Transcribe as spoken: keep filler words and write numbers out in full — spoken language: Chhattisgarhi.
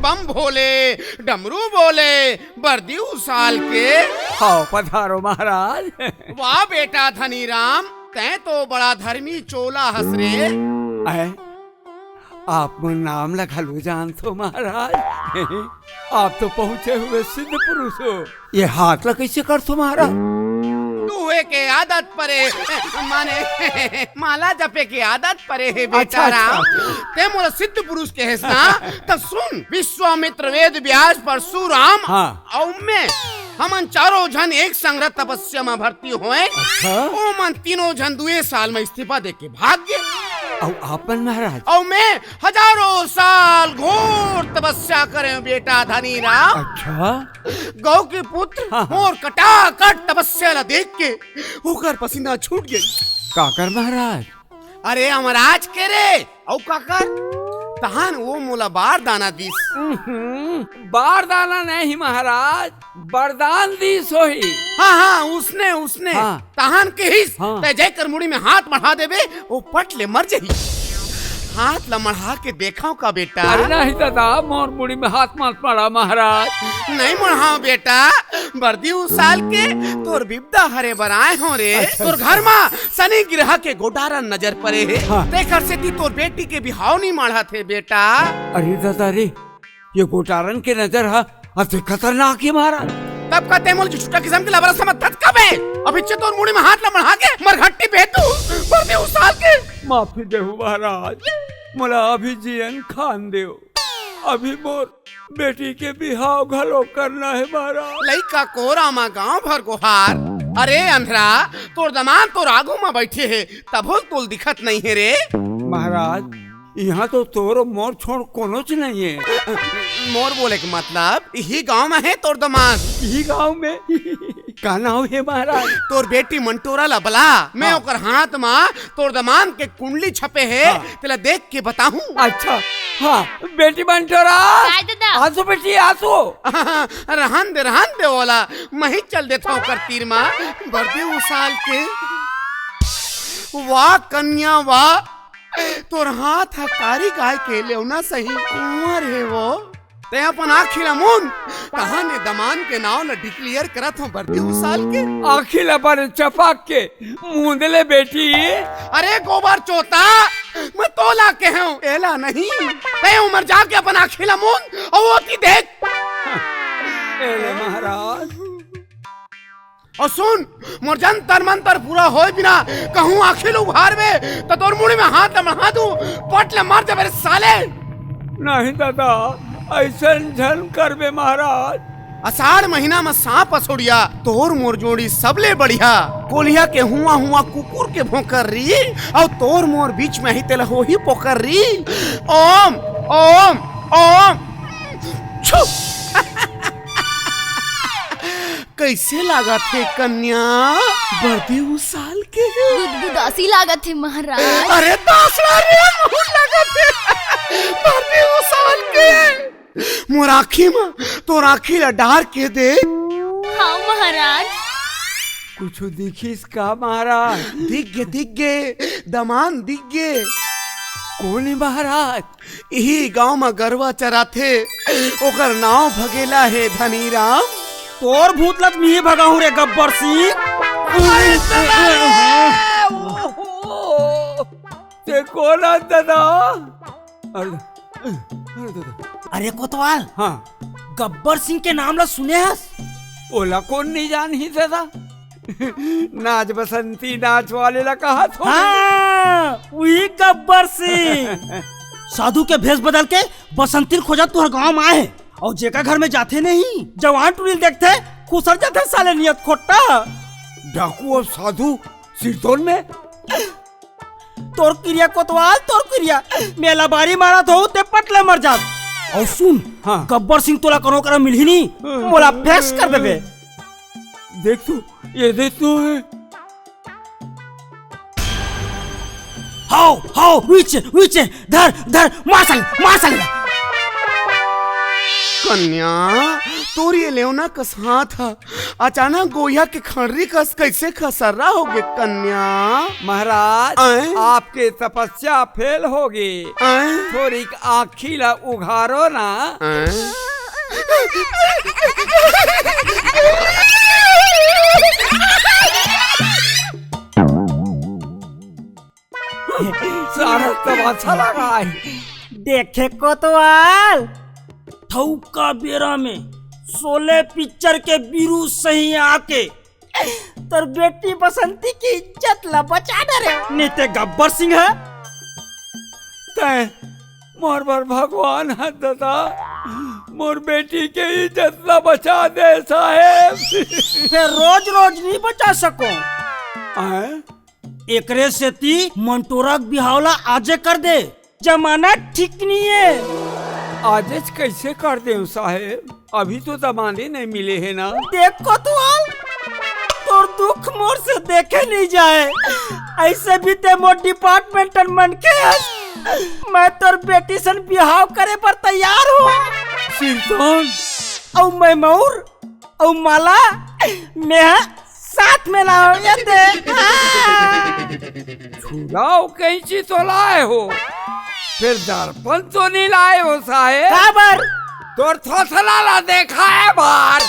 बम भोले, डमरू बोले, बरदी उसाल के। हव, पधारो महाराज। वाह बेटा धनीराम, तैं तो बड़ा धर्मी चोला हस रे। अय, आप मोर नाम ला घलो जानथो महाराज। आप तो पहुंचे हुए सिद्ध पुरुष हो। ये हाथ ला कइसे करथो महाराज? टूहे के आदत परे, माने माला जपे के आदत परे हे बेटा अच्छा, अच्छा, राम। अच्छा। तैं मोला सिद्ध पुरुष कहेस ना, त सुन, विश्वामित्र, वेद व्यास, परशुराम हाँ। अउ मैं, हमन चारों झन एक संग तपस्या म भर्ती होएन। अच्छा। ओमन तीनों झन दुए साल म इस्तीफा देके भाग गे। अउ आप मन महाराज? अउ मैं हजारों साल घोर तपस्या करेंव बेटा धनीराम। अच्छा। गौ के पुत्र हाँ, हाँ। मोर कटाकट तपस्या ला देख के ओकर पसीना छूट गे। काकर महाराज? अरे अमराज के रे, अउ काकर? तहान वो मोला बारदाना दिस। उहुं, बारदाना नहीं महाराज, बरदान दिस होही। हाँ, हाँ, उसने, उसने। हाँ। तहान कहिस, हाँ। तैं जेकर मुड़ी में हाथ मढ़ा देबे, वो पट ले मर जाही। हाथ ला मढ़ा के देखाव का बेटा? अरे नहीं दादा, मोर मुड़ी में हाथ मत मढ़ा महाराज। नहीं मढ़ाव बेटा, बरदी उसाल के तोर बिपदा हरे बर आए हों रे। अच्छा, तोर अच्छा। घर मा शनि ग्रह के गोटारन नजर परे हे, हाँ। तेकर सेती तोर बेटी के बिहाव नहीं मढ़त हे बेटा। अरे दादा रे, ये गोटारन के नजर ह अति खतरनाक हे महाराज। तब का तैं मोला झुठुटा किसम के लबरा समझथस का बे? अभी चे तोर मुड़ी में हाथ ला मढ़ा के मरघट्टी बेतू, बरदी उसाल के। माफी देहू महाराज, मोला अभी जियन खान देव। अभी मोर बेटी के बिहाव घलो करना हे महाराज। लइका कोरा मा गांव भर गोहार। अरे अंधरा, तोर दमांद तोर आगू मा बइठे हे, तभो तोल दिखत नहीं हे रे। महाराज, इहाँ तो तोर मोर छोड़ कोनोच नहीं हे। मोर बोले के मतलब, इही गांव में हे तोर दमांद। इही गांव में? का नाव हे महाराज? तोर बेटी मंटोरा ला बला, मैं हाँ। ओकर हाथ मा तोर दमांद के कुंडली छपे हे, हाँ। तेला देख के बताहूँ। अच्छा, हाँ, बेटी मंटोरा। काय दादा? आसो बेटी, आसो। रहन दे, रहन दे ओला, मही चल देथव ओकर तीर मा। बरदी उसाल के। वाह कन्या वाह, तोर हाथ ह कारी गाय के लेवना सही कुंवर हे वो। तैं अपन आँखी ला मूंद, तहाने दमांद के नाव ला declare करत हों बरदी उसाल के। आँखी ला बने चपक के मूंद ले बेटी। अरे गोबर चोता, मैं तोला कहेंव, एला नहीं। तैं उमर जाके अपन आँखी ला मूंद, अउ ओती देख। ए ले महाराज। अउ सुन, मोर जंतर मंतर पूरा होय बिना कहूँ आँखी ल उघारबे, त तोर मुड़ी में हाथ ल मढ़ा दूँ, पट ले मर जाबे रे साले। नहीं दादा, अइसन झन करबे महाराज। असाढ़ महीना म सांप असोड़िया, तोर मोर जोड़ी सबले बढ़िया। कोलिहा के हुआ हुआ कुकुर के भोंकर री, अउ तोर मोर बीच में ही तेला होही पोकर री। ओम, ओम, ओम, छू। कइसे लागत हे कन्या? बरदी उसाल के? गुदगुदासी लागत हे महाराज। अरे दासड़ा रे, बहुत लागत हे। बरदी उसाल के। मोर आँखी म तोर आँखी ला डार के देख। हाँ महाराज। कुछु दिखिस का महाराज? दिख गे, दिख गे, दमांद दिख गे। कोन हे महाराज? इही गांव म गरवा चराथे, ओकर नाव भगेला हे धनीराम। तोर भूत ल त मिही भगाहूं रे गब्बर सिंह। अरे दादा रे! ओहो! ते कोन हस दादा? अरे, अरे दादा। अरे कोतवाल, हाँ। गब्बर सिंह के नाम ल सुने हस? ओला कोन नइ जानही दादा? नाच बसंती नाच वाले ला कहत हो। हाँ, उही गब्बर सिंह। साधु के भेष बदल के बसंती ल खोजत तुंहर गांव म आए हे। अउ जेकर घर में जाथे नहीं, जवान टुरी ल देखथे, खुसर जाथे साले नियत खोट्टा। डाकू अउ साधु सिरतोन में? तोर किरिया कोतवाल, तोर किरिया। मैं लबारी मारत हों, ते पट ले मर जाबे। अउ सुन, हाँ। गब्बर सिंह तोला कोनो करा मिलही नहीं, मोला फेंस कर देबे। देख तो, ये देख तो हे। हव, हव, उहीच, उहीच, धर, धर, मार साले, मार साले। कन्या, तोर ये लेवना कस हाथ ह अचानक गोइहा के खंडरी कस कइसे खसर्रा होगे कन्या? महाराज, अएं? आपके तपस्या फेल होगे। अएं? थोरिक आँखी ला उघारो ना। अएं? सारा तमाशा लगा है। देखे कोतवाल, ठउका बेरा में शोले पिक्चर के बिरू सही आके तोर बेटी बसंती के इज्जत ला बचा डरे। नहीं ते गब्बर सिंह है। तैं मोर बर भगवान ह दादा, मोर बेटी के इज्जत ला बचा दे साहेब। फेर रोज रोज नहीं बचा सको। आय? एकरे सेती मंटोरा के बिहाव ला आजे कर दे, जमाना ठीक नहीं है। आजेच कइसे कर देव साहेब, अभी तो जमाने नहीं मिले है ना। देख कोतवाल, तोर दुख मोर से देखे नहीं जाए। ऐसे भी ते मोर डिपार्टमेंटल मनखे हस। मैं तोर बेटी सन बिहाव करे बर तैयार हूँ। सिरतोन। अउ मैं मऊर, अउ माला, मैं साथ में लाओ ये दे। छुरा अउ कैंची तो लाए हो, फेर दर्पण तो नहीं लाए हो साहेब। काबर? तोर थोथला ला देखाए बर।